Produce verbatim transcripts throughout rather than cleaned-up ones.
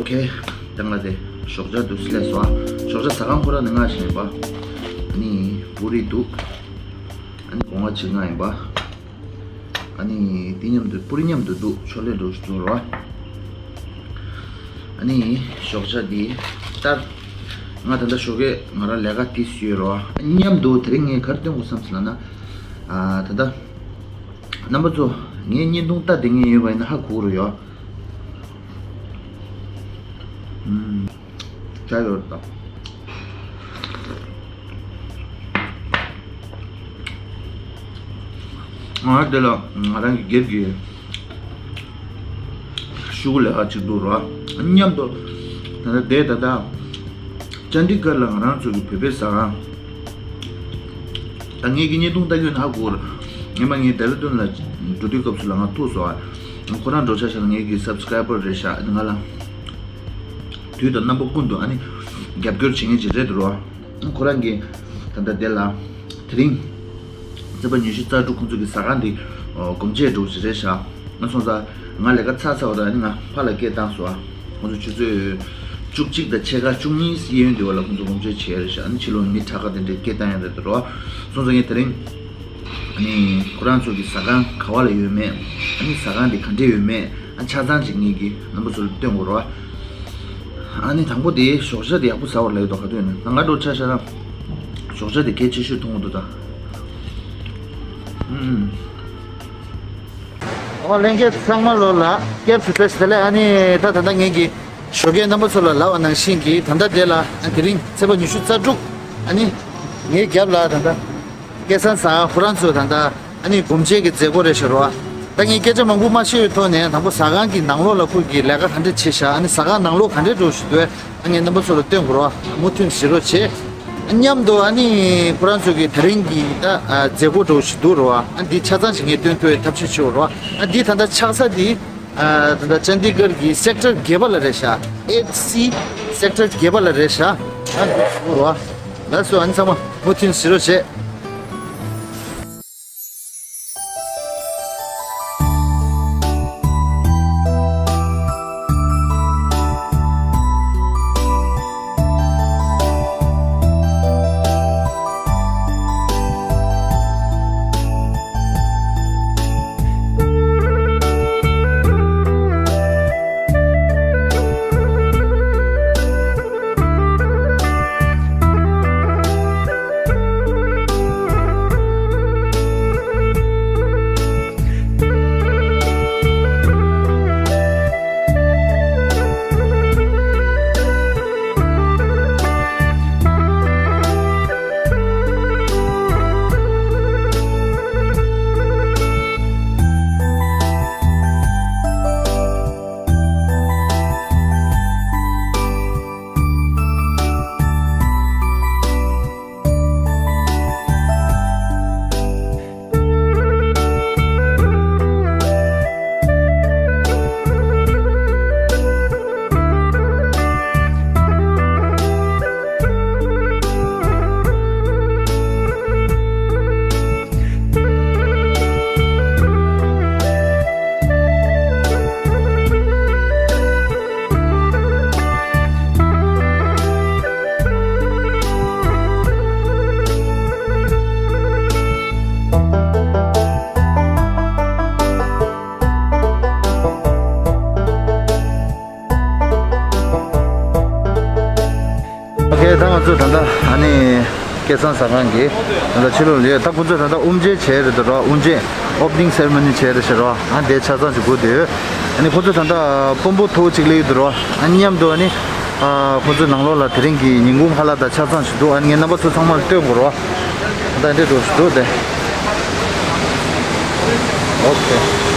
ཁེ། ད་ང་དེ་ཞོགས་ཇ་འདུག་སླེབས་སོང་། ཞོགས་ཇ་ཟ་ཁང་ཁོ་རང་ནས་མངགས་བཞག་ཡིན་པ། ཨ་ནི་པུ་རི་འདུག་ཨ་ནི་སྒོ་ང་ཕྱི་ང་ཡིན་པ། ཨ་ནི་དེ་མཉམ་དུ་པུ་རི་མཉམ་དུ་འདུག་ཆོ་ལེ་འགྲོ་འགྲོ་རོ། ཨ་ནི་ཞོགས་ཇ་འདི་ལྟར། ང་ད་ལྟ་ཞོགས་ཀས་ང་རང་ལས་ཀ་དེ་བཟོས་རོ། མཉམ་དུ་དེ་རིང་ངས་ག་རེ་སྟོན་དགོས་བསམ་སོང་ལབ་ན། ཨ་ད་ལྟ་རྣམ་པ་ཚོ་ངའི་བརྙན་ཐུང་ལྟ་བསྡད་མཁན་ཡོད་པ་ཡིན་ན་ཧ་གོ་གི་རེད་ཡོ། ཨུམ། ཇ་ཡོད་དམ། ང་དེ་ལ་ང་རང་གི་སྒེར་གྱི་ཤུ་གུ་ལས་ཀ་ཅིག་འདུག་རོ། མཉམ་དུ་ད་ལྟ་དེ་ད་ལྟ་ཅན་ཌི་གྷར་ལ་ང་རང་ཚོ་གི་བོད་པའི་ཟ་ཁང་། ད་ངེད་ཀྱི་བརྙན་ཐུང་ལྟ་རྒྱུ་ན་ཧ་གོ་ར། ངས་མ་ངའི་ལྡེ་ར་ལྡུན་ལ་འགྲོ་དུས་སྐབས་སུ་ལ་ང་ཐུག་སོང་ཨ། ཁོ་རང་འགྲོ་ཆ་ཤ་ལ་ངེད་ཀྱི་སབ་སི་ཀ་རའི་བར་རེད་ཤག་ང་ལ་དུས་དང་རྣམ་པ་ཀུན་ཏུ་ཨ་ནི་རྒྱབ་སྐྱོར་བྱེད་མཁན་ཅིག་རེད་འདུག་རོ། ཁོ་རང་གིས་ད་ལྟ་དེ་ལ་དེ་རིང་ཚེས་པ་ཉི་ཤུ་རྩ་དྲུག་ཁོང་ཚོ་གི་ཟ་ཁང་འདི་སྒོམ་ཆེད་འགྲོ་ཞིག་རེད་ཤག་ང་སོང་ཙང་ང་ལས་ཀ་ཚར་ཚར་བ་དང་ཨ་ནི་ང་ཕ་ལ་སྐད་བཏང་སོང་ཨ། ཁོང་ཚོ་ཆུ་ཚོད་བཅུ་གཅིག་དང་ཕྱེད་ཀ་བཅུ་གཉིས་གཡས་གཡོན་འདི་བ་ལ་ཁོང་ཚོ་སྒོམ་ཆེད་བྱས་རེད་ཤག་ཨ་ནི་ཕྱི་ལོགས་མི་དྲག་ག་དེ་འདྲའི་སྐད་བཏང་ཡ་རེད་འདུག་རོ། སོང་ཙང་ངས་དེ་རིང་ཨ་ནི་ཁོ་རང་ཚོ་གི་ཟ་ཁང་ག་བ་ལ་ཡོད་མེད། ཨ་ནི་ཟ་ཁང་འདི་ག་འདྲས་ཡོད་མེད། ཨ་ཆ་ཚང་ཅིག་ངེད་ཀྱིས་རྣམ་པ་ཚོ་ལ་སྟོན་དགོས་རོ། ཨ་ནི་དང་པོ་དེ་ཞོགས་ཇ་དེ་ཡག་པོ་ཟ་བར་ལབ་ཡོད་དོ། ག་དུས་ཡིན་ན་ང་འགྲོ་ཆ་ཤ་ན་ཞོགས་ཇ་དེ་གལ་ཆེ་ཤོས་མཐོང་གི་འདུག་ད། ཨུམ། ཨོ་ལྷན་རྒྱས་ཚང་མ་ལོ་ལ་སྐྱབས་སུ་བཀྲ་ཤིས་བདེ་ལེགས། ཨ་ནི་ད་ད་ལྟ་ངེད་ཀྱིས་ཞོགས་ཀས་རྣམ་པ་ཚོ་ལ་ལབ་པ་ནང་བཞིན་གྱིས་ད་ལྟ་དེ་ལ་ཨ་དེ་རིང་ཚེས་པ་ཉི་ཤུ་རྩ་དྲུག་ཨ་ནི་ངའི་རྒྱབ་ལ་ད་ལྟ། སྐལ་བཟང་ཟ་ཁང་ཁོ་རང་ཚོས་ད་ལྟ་ཨ་ནི་སྒོམ་ཆེན་གྱི་མཛད་སྒོ་རེད་ཤག་རོ། ད་ངས་སྐད་ཆ་མང་པོ་མ་བཤད་པའི་ཐོག་ནས་དང་པོ་ཟ་ཁང་གི་ནང་ལོགས་ལ་ཁོ་གིས་ལས་ཀ་ག་འདྲ་བྱེད་ཤག་ཨ་ནི་ཟ་ཁང་ནང་ལོགས་ག་འདྲ་འགྲོ་བཞིན་འདུག་ཨ་ངས་རྣམ་པ་ཚོ་ལ་སྟོན་དགོས་རོ། མུ་མཐུད་བྱེད་རོགས་བྱེད། མཉམ་དུ་ཨ་ནི་ཁོ་རང་ཚོ་གི་དེ་རིང་གི་ད་མཛད་སྒོ་འགྲོ་བཞིན་འདུག་རོ། ཨ་འདི་ཆ་ཚང་ཞིག་ངས་སྟོན་ཐུབ་པའི་ཐབས་ཤེས་བྱེད་རོ། ཨ་འདི་ད་ལྟ་ཆགས་ས་འདི། ཨ་ད་ལྟ་ཅན་ཌི་གྷར་གྱི་སེག་ཊར་བརྒྱད་པ་ལ་རེད་ཤག་ཨེཊ་སི་སེག་ཊར་བརྒྱད་པ་ལ་རེད་ཤག་ཨ་འདུག་རོ། ལགས་སོ། ཨ་ནི་ཚང་མ་མུ་མཐུད་བྱེད་རོགས་བྱེད། ཨོ་ཁེ། ད་ང་ཚོ་ད་ལྟ་ཨ་ནི་སྐལ་བཟང་ཟ་ཁང་གི་ད་ལྟ་ཕྱི་ལོགས་ལ་ཡོད། ད་ཁོ་ཚོ་ད་ལྟ་དབུ་འབྱེད་བྱས་རེད་འདུག་ར། དབུ་འབྱེད། ཨོ་པ་ནིང་སེ་རེ་མོ་ནི་བྱས་རེད་ཟེར་རོ། ཨ་དེ་ཆ་ཚང་ཞིག་དགོས་འདུག་ཨ་ནི་ཁོ་ཚོ་ད་ལྟ་དཔོན་པོ་མཐོ་པོ་ཅིག་སླེབས་ཡོད་འདུག་རོ། ཨ་མཉམ་དུ་ཨ་ནི་ཨ་ཁོ་ཚོ་ནང་ལོགས་ལ་དེ་རིང་གི་ཉིན་གུང་ཁ་ལག་དང་ཆ་ཚང་ཞིག་འདུག་ཨ་ནི་ངས་རྣམ་པ་ཚོ་ཚང་མ་ལ་སྟོན་དགོས་རོ། ད་འདི་འགྲོ་ཞིག་འདུག་དེ། ཨོ་ཁེ།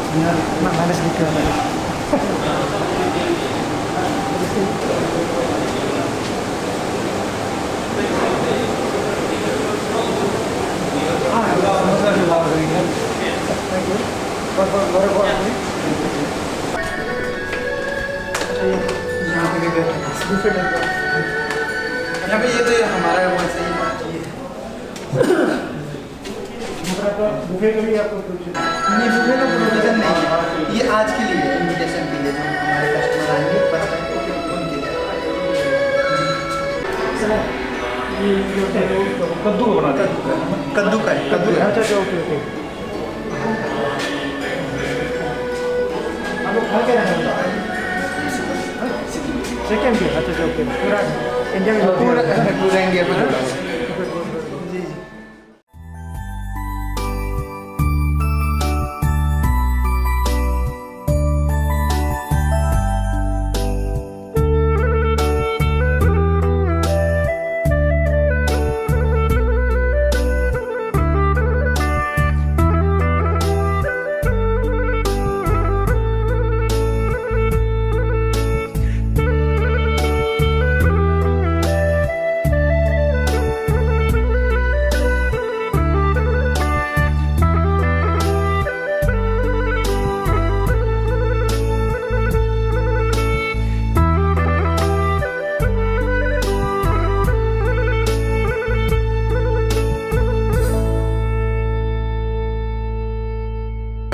मैनेज नहीं किया मैंने। हाँ, समोसा भी ला रही है। Thank you. बस, बस, बड़े, बड़े। अच्छा, ये यहाँ पे भी बैठे हैं। दूसरे टाइप का। यहाँ पे ये तो हमारा है, वैसे ही ये है। दूसरा तो बुफे का भी आपको कुछ नहीं, बुफे का प्रोविजन नहीं है। ये आज के लिए है, इनविटेशन के लिए, जो हमारे कस्टमर आएंगे, फर्स्ट टाइम, उनके लिए। सर, ये जो है, कद्दू का बना दिया। कद्दू का है, कद्दू का है। अच्छा, अच्छा, ओके, ओके। आप लोग खा के रहे हैं? सेकंड भी? अच्छा, अच्छा, ओके। पूरा इंडिया में पूरा, पूरा इंडिया में। जी, जी।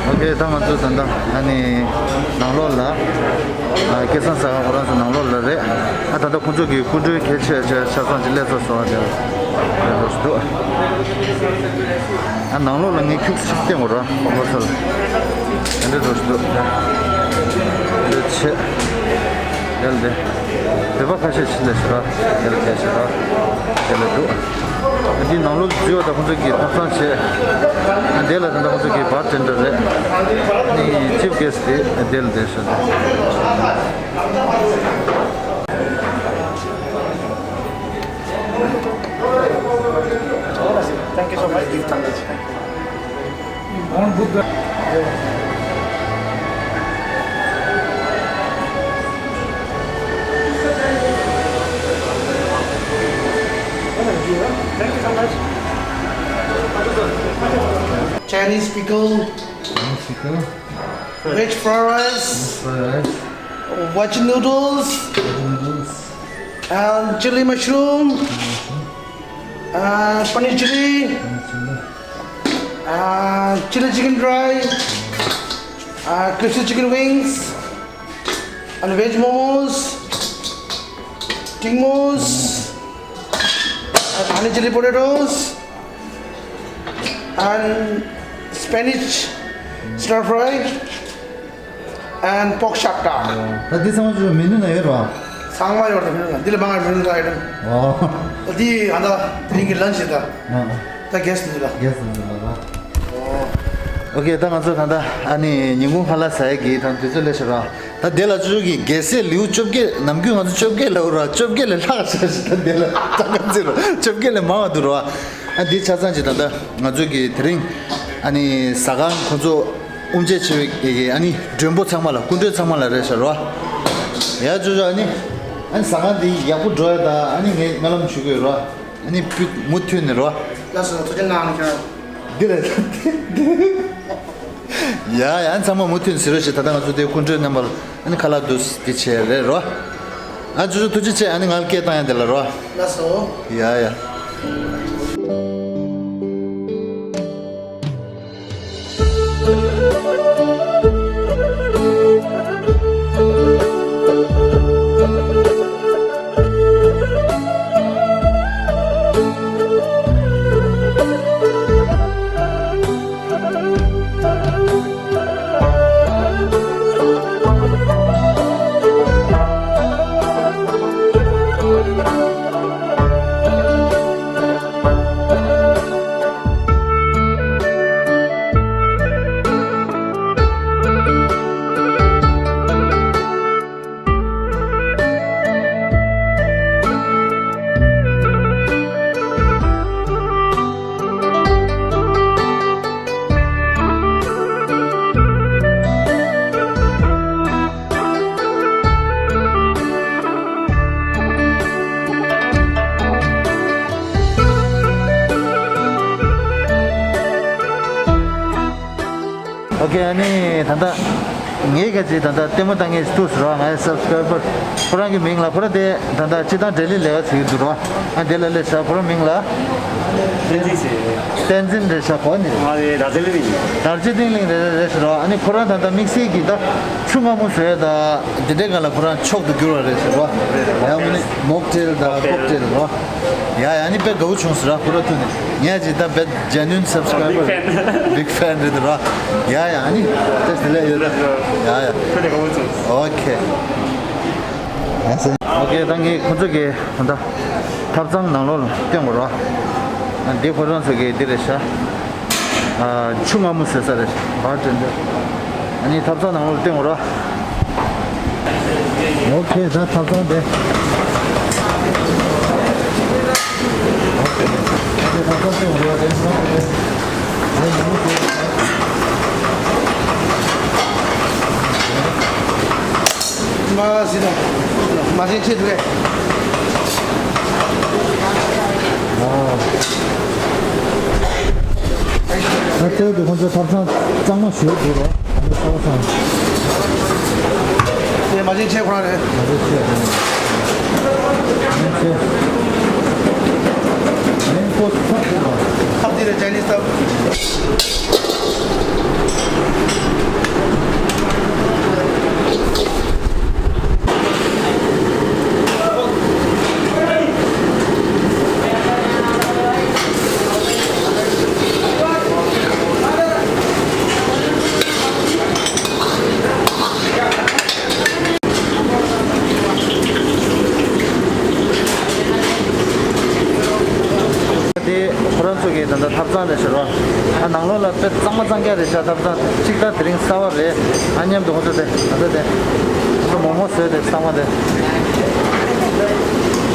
ཨོ་ཁེ། ད་ང་ཚོ་ད་ལྟ་ཨ་ནི་ནང་ལོགས་ལ། ཨ། སྐལ་བཟང་ཟ་ཁང་ཁོ་རང་ཚོ་ནང་ལོགས་ལ་རེད། ཨ། ད་ལྟ་ཁོང་ཚོ་གི་སྐུ་མགྲོན་གལ་ཆེ་ཆེ་ཆ་ཚང་ཅིག་སླེབས་ཚར་སོང་བ་དེ་རེད་འགྲོ་ཞིག་འདུག་ཨ། ནང་ལོགས་ལ་ངས་ཁྱུག་ཙམ་བསྟན་དགོས་ར། ཁོང་ཚོ་ལ་དེ་འདྲ་འགྲོ་ཞིག་འདུག་དེ་འདྲ་བྱེད། དེ་ལ་དེ། བོད་པ་ཁ་ཤས་ཕྱིན་ལ་ཤི་ར། དེ་ལ་དེ་ཤི་ར། དེ་ལ་འདུག་འདི་ནང་ལོགས་འཛུལ་བ་དང་ཁོང་ཚོ་གིས་ཐབ་ཚང་བྱས། དེ་ལ་དེ་འདྲ་ཁོང་ཚོ་གིས་བར་ཊེན་ཌར་རེད། ནི་ཅིབ་གེ་སི་དེ་དེ་ལ་དེ་ཤི་ར། Thank you so much. Thank you. Born Buddha. Thank you so much. Chinese pickle, Chinese pickle, veg fried rice, veg fried rice, veg noodles, veg noodles, and chili mushroom, chili mushroom, uh, paneer chili, paneer chili, uh, chili chicken dry, uh, crispy chicken wings, and veg momos, tingmos, and honey chili potatoes, and spinach stir fry, and pork shakta. ད་འདི་ཚང་མ་ཅིག་མེ་ནུ་ན་ཡོད་རེད་བ། ཚང་མ་ཡོད་རེད། མེ་ནུ་ན་འདི་ལ་མང་བ་མེ་ནུ་ན་ཡོད་རེད། ཨོ། ད་འདི་ཨ་ད་དེ་རིང་གི་ལན་ཆི་ད། ཨ། ད་གེ་སི་འདི་ལ། གེ་སི་འདི་ལ་ལ། ཨོ། ཨོ་ཁེ། ད་ང་ཚོ་ད་ལྟ་ཨ་ནི་ཉིན་གུང་ཁ་ལག་ཟ་ཡས་ཀྱི་ད་དུས་ཚོད་སླེབས་ཤག་ར། ད་དེ་ལ་ཅོ་ཅོ་གི་གེ་སི་ལེའུ་བཅོ་བརྒྱད། ནམ་རྒྱུན་ང་ཚོ་བཅོ་བརྒྱད་ལབ་ར། བཅོ་བརྒྱད་ལས་ལྷག་ཤག་ཤག་ད་དེ་ལ་ད་ག་ཚོད་ར། བཅོ་བརྒྱད་ལས་མང་བ་འདུག་ར། ཨ། འདི་ཆ་ཚང་ཅིག་ད་ལྟ་ང་ཚོ་གི་དེ་རིང་ཨ་ནི་ཟ་ཁང་ཁོང་ཚོ་དབུ་འབྱེད་བྱས་པའི་གི་ཨ་ནི་མགྲོན་པོ་ཚང་མ་ལ། སྐུ་མགྲོན་ཚང་མ་ལ་རེད་ཤག་ར། ཡ་ཅོ་ཅོ། ཨ་ནི་ཨ་ནི་ཟ་ཁང་འདི་ཡག་པོ་འགྲོ་ཡ་ད་ཨ་ནི་ངས་སྨོན་ལམ་ཞུ་གི་ཡོད་ར། ཨ་ནི་བུ་མུ་མཐུད་ནས་ར། ལགས་སོ། ཐུགས་རྗེ་གནང་ཁྱེད་རང་། འདི་རེད། ཡ་ཡ། ཨ་ནི་ཚང་མ་མུ་མཐུད་ཟེར་རོགས་བྱེད། ད་ལྟ་ང་ཚོ་དེ་སྐུ་མགྲོན་རྣམ་པ་ལ་ཨ་ནི་ཁ་ལག་འདུག་སེ་དེ་བྱས་རེད་རོ། ཨ་ཅོ་ཅོ་ཐུགས་རྗེ་ཆེ། ཨ་ནི་ང་ལ་སྐད་བཏང་ཡ་དེ་ལ་རོ། ལགས་སོ། ཡ་ཡ། ཨོ་ཁེ། ཨ་ནི་ད་ལྟ་ངའི་ག་ཅིག་ད་ལྟ་ལྟད་མོ་ལྟ་མཁན་ཞིག་ཐུག་སོང་ར། ངའི་སབ་སི་ཀ་རའི་བར་ཁོ་རང་གི་མིང་ལ། ཁོ་རང་དེ་ད་ལྟ་སྤྱིར་བཏང་ལྡི་ལི་ལས་ཀ་བྱེད་ཀྱི་འདུག་ར། ཨ་དེ་ལ་སླེབས་ཤག་ཁོ་རང་མིང་ལ་བསྟན་འཛིན་ཟེར། བསྟན་འཛིན་རེད་ཤག་གོ་ནི། ང་རེད། རྡ་རྗེ་གླིང་ནས་ཡིན། རྡ་རྗེ་གླིང་རེད་རེད་རེད་ཟེར་ར། ཨ་ནི་ཁོ་རང་ད་ལྟ་དམིགས་བསལ་གྱི་ད་ཆུ་མངར་མོ་བཟོ་ཡ་ད་དེ་འདྲའི་སྒང་ལ་ཁོ་རང་མཆོག་ཏུ་གྱུར་བ་རེད་ཟེར་ར། ཡང་མིན་ནི་མོག་ཊེལ་དང་ཀོག་ཊེལ་ར། ཡ་ཡ། ཨ་ནི་དཔེ་དགའ་བོ་བྱུང་ཟེར་ར། ཁོ་རང་ཐུག་ནས། ངས་ཅིག་ད་དཔེ་ཇེ་ནུན་སབ་སི་ཀ་རའི་བར། བིག་ཕེན་རེད་ར། ཡ་ཡ། ཨ་ནི་དེ་དེ་ལས་ཡོད་ར། ཡ་ཡ། ཨོ་ཁེ། ཨོ་ཁེ། ད་ངས་ཁོ་ཚོ་གི་ད་ལྟ་ཐབ་ཚང་ནང་ལོགས་ལ་སྟོན་དགོས་ར། ཨ་འདི་ཁོ་རང་ཚོ་གི་འདི་རེད་ཤག་ཨ་ཆུ་མངར་མོ་བཟོ་ས་རེད། བར་ཊེན་ཌར། ཨ་ནི་ཐབ་ཚང་ནང་ལོགས་ལ་སྟོན་དགོས་ར། ཨོ་ཁེ། ད་ཐབ་ཚང་དེ། ཨོ་ཁེ། ད་ཐབ་ཚང་སྟོན་དགོས་ར། དེ་ནང་དེ། མ་ཟིན་ན། མ་ཟིན་ཆེ་དུ་རེད། ཨ་ལྟོས་དེ་ཁོང་ཚོ་ཐབ་ཚང་གཙང་མ་ཞུ་དགོས་རོགས། ཨ་ནི་ཐབ་ཚང་། དེ་མ་ཟིན་ཆེ་ཁོ་རང་རེད། མ་ཟིན་ཆེ་རེད། མིན་ཆེ། མིན་ཁོ་ཐབ་དེ་རེད། ཐབ་དེ་རེད། ཅའི་ནིས་ཐབ། དེ་ཁོ་རང་ཚོ་གི་ད་ལྟ་ཐབ་ཚང་རེད་ཟེར་བ། ཨ་ནང་ལོགས་ལ་དཔེ་གཙང་མ་གཙང་རྐྱང་རེད་ཤག་ཐབ་ཚང་གཅིག་ད་དེ་རིང་གསར་པ་རེད། ཨ་མཉམ་དུ་ཁོ་ཚོ་དེ་ད་ལྟ་དེ་ཁོ་ཚོ་མོག་མོག་བཟོས་དེ་གཙང་མ་དེ།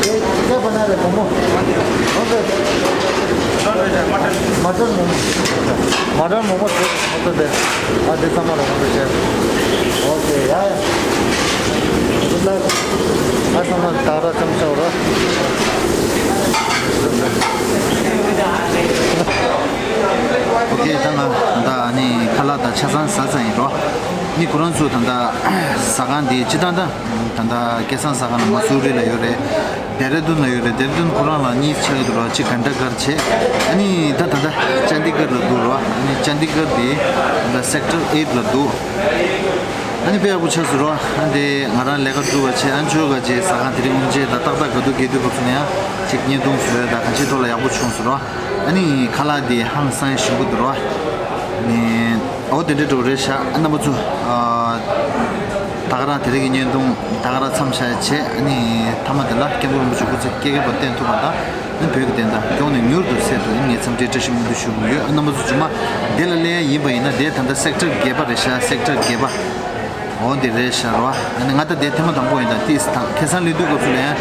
དེ་ཀ་པ་ན་རེད། མོག་མོག་ཁོ་ཚོ་མ་ཊར་མོག་མོག་མ་ཊར་མོག་མོག་བཟོས། ཨ་དེ་ཚང་མ་ལ་ང་ཚོ་བྱས། ཨོ་ཁེ། ཡ་ཡ། ཁྱེད་ལ་ང་ཚང་མ་ད་ར་ཙམ་ཤོག་ར། ཨོ་ཁེ། ད་ང་ད་ནི་ཁ་ལག་དང་ཆ་ཚང་ཟ་ཚར་ཡིན་རོ། ནི་ཁོ་རང་ཚོ་ད་ལྟ་ཟ་ཁང་འདི་སྤྱིར་བཏང་ད་ད་ལྟ་སྐལ་བཟང་ཟ་ཁང་ལ་མ་སུ་རི་ལ་ཡོད་རེད། ལྡེ་ར་ལྡུན་ལ་ཡོད་རེད། ལྡེ་ར་ལྡུན་ཁོ་རང་ལ་གཉིས་ཆགས་ཀྱི་འདུག་ར། གཅིག་གྷན་དྷ་གར་བྱས། ཨ་ནི་ད་ད་ལྟ་ཅན་དི་གར་ལ་འདུག་ར། ཨ་ནི་ཅན་དི་གར་དེ་ད་ལྟ་སེག་ཊར་ཨེཊ་ལ་འདུག་ཨ་ནི་དཔེ་ཡག་པོ་ཆགས་སོང་ར། ཨ་ནི་དེ་ང་རང་ལས་ཀ་སྒྲུབ་པ་བྱས། ཨ་ནི་ཆོས་ག་བྱས། ཟ་ཁང་དེ་རིང་དབུ་འབྱེད་ད་ཏག་ཏག་ག་དུས་སྐྱེལ་དུས་སྐབས་སུ་ནས་ཡང་གཅིག་བརྙན་ཐུང་བཟོས་ད་གང་ཅིའི་ཐོག་ལ་ཡག་པོ་བྱུང་སོང་ར། ཨ་ནི་ཁ་ལག་དེ་ཧང་སང་ཞིམ་པོ་འདུག་ར། ཨ་ནི། ཨོ་དེ་འདྲ་འགྲོ་རེད་ཤག་ཨ་རྣམ་པ་ཚོ། ཨ། ད་ག་རང་དེ་རིང་གི་བརྙན་ཐུང་ད་ག་རང་མཚམས་བཞག་བྱས། ཨ་ནི་མཐའ་མ་དེ་ལ་སྐྱབས་མགོན་རིན་པོ་ཆེ་སྐུ་ཚེ་བསྐལ་བརྒྱར་བརྟན་ཐུབ་པ་དང་། ཨ་ནི་བོད་ཀྱི་བདེན་མཐའ་སྐྱོང་ནས་མྱུར་དུ་སེལ་ཐུབ། ཨ་ནི་ངས་འཚམས་འདྲིའི་བཀྲ་ཤིས་སྨོན་འདུན་ཞུ་གི་ཡོད། ཨ་རྣམ་པ་ཚོ་རྗེས་མ་དེ་ལ་སླེབས་ཡ་ཡིན་པ་ཡིན་ན། དེ་ད་ལྟ་སེག་ཊར་བརྒྱད་པ་རེད་ཤག་སེག་ཊར་བརྒྱད་པ། འོ་འདི་རེད་ཤག་རོ། ཨ་ནི་ང་ད་དེ་ཐེངས་མ་དང་པོ་ཡིན་ད། ཏིས་དང་ཁ་སང་སླེབས་དུས་སྐབས་སུ་ལ་ཡང་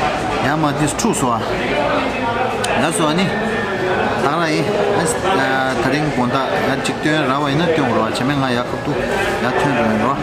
ཡང་མ་ཏིས་འཁྲུགས་སོང་ཨ། ལགས་སོ། ཨ་ནི་ད་རང་ཡིན། ཨ་ད་རིང་དགོང་དག་ཡ་གཅིག་སྟོན་ར་བ་ཡིན་ན་སྟོན་རོགས། བྱས་མེད་ང་ཡ་ཁབ་ཏུ་ཡ་ཐོན་རོགས་ཡིན་རོ།